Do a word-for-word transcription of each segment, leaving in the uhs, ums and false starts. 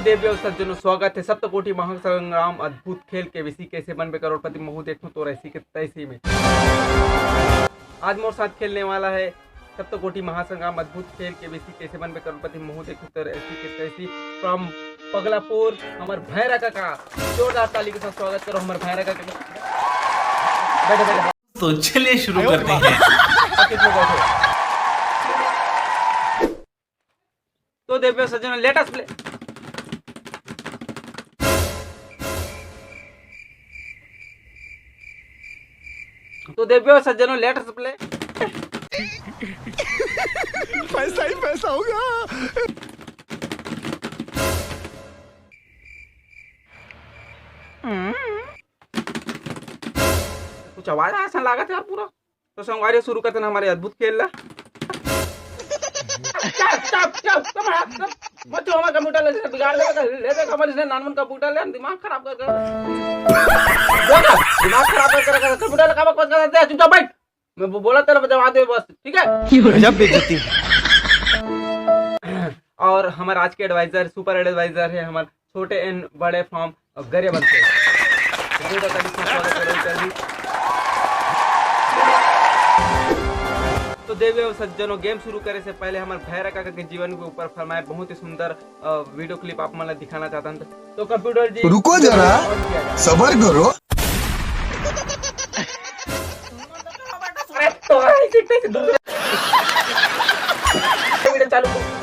देवी और सज्जनों, स्वागत है सप्तकोटि महासंग्राम अद्भुत खेल केबीसी कैसे बनबे करोड़पति महू देखो तो ऐसी के तैसी में। आज मोर साथ खेलने वाला है सप्तकोटि महासंग्राम अद्भुत खेल केबीसी कैसे बनबे करोड़पति महू देखो तो ऐसी के तैसी from पगलापुर, हमर भैरा काका। जोरदार ताली के साथ स्वागत करो हमर भैरा काका के। बैठो, बैठो। तो चलिए शुरू करते हैं। तो देवी और सज्जनों, let us play। तो देवी और सज्जनों, let us play। पैसा ही पैसा होगा। कुछ आवाज आया ऐसा लागत है यार पूरा। तो संगवारी, शुरू करते हैं हमारे अद्भुत खेल ला। चुप, चुप, चुप, चुप, चुप। मत छू हमारे कंप्यूटर ला, जैसे बिगाड़ देगा, ले देगा हमारे इसने नानमन कंप्यूटर ले, दिमाग खराब कर कर। दिमाग खराब कर कर कंप्यूटर ला, काबा कर कर दे, चुपचाप बैठ। मैं वो बोला तेरा जवाब दे बस, ठीक है? गजब बेइज्जती। और हमारे आज के एडवाइजर, सुपर एडवाइजर है हमारे छोटे एंड बड़े फॉर्म और गरिया बनते हैं। तो कोई बता नहीं, स्वागत करो, कर दी। तो देवी और सज्जनों, गेम शुरू करे से पहले हमारे भैरा काका के जीवन के ऊपर फरमाए बहुत ही सुंदर अ, वीडियो क्लिप आप मन ला दिखाना चाहता हूँ। तो कंप्यूटर जी, रुको जरा। on किया जाए। सबर करो। अरे तो है, कितने से दूर। वीडियो चालू कर।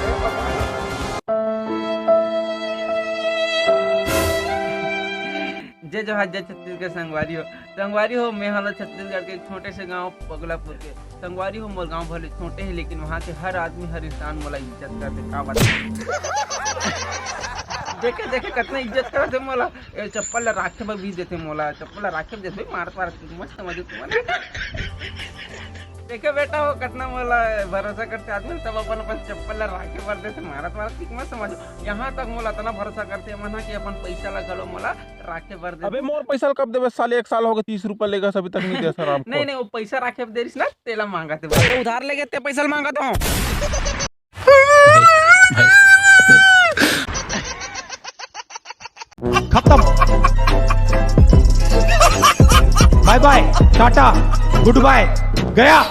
जय जोहार, जय छत्तीसगढ़ संगवारी हो। संगवारी हो, मैं हलो छत्तीसगढ़ के एक छोटे से गांव पगलापुर के। संगवारी हो, मोर गांव भले छोटे है, लेकिन वहां के हर आदमी, हर इंसान मोला इज्जत करथे। का बात? देखे, देखे, कतना इज्जत करथे मोला। ए, चप्पल ला राखे बर भी देथे मोला। चप्पल ला राखे बर देथे, मारत, मारत, मस्त मजे तुमन। देखे बेटा हो, कतना मोला भरोसा करथे आदमी, सब अपन, अपन चप्पल ला राखे बर देथे, मारत, मारत, ठीक मत समझो। यहाँ तक मोला इतना भरोसा करथे मन ह कि अपन पैसा ला घलो मोला राखे बर देथे। अबे मोर पैसा ल कब देबे साले, एक साल हो गए, तीस रुपया लेगा अभी तक नहीं दे सर हमको। नहीं, नहीं, वो पैसा राखे दे रहिस ना, तेला मांगा थे भाई। उधार लेके ते पैसा मांगा था। खत्म। बाय बाय, टाटा, गुड बाय, गया।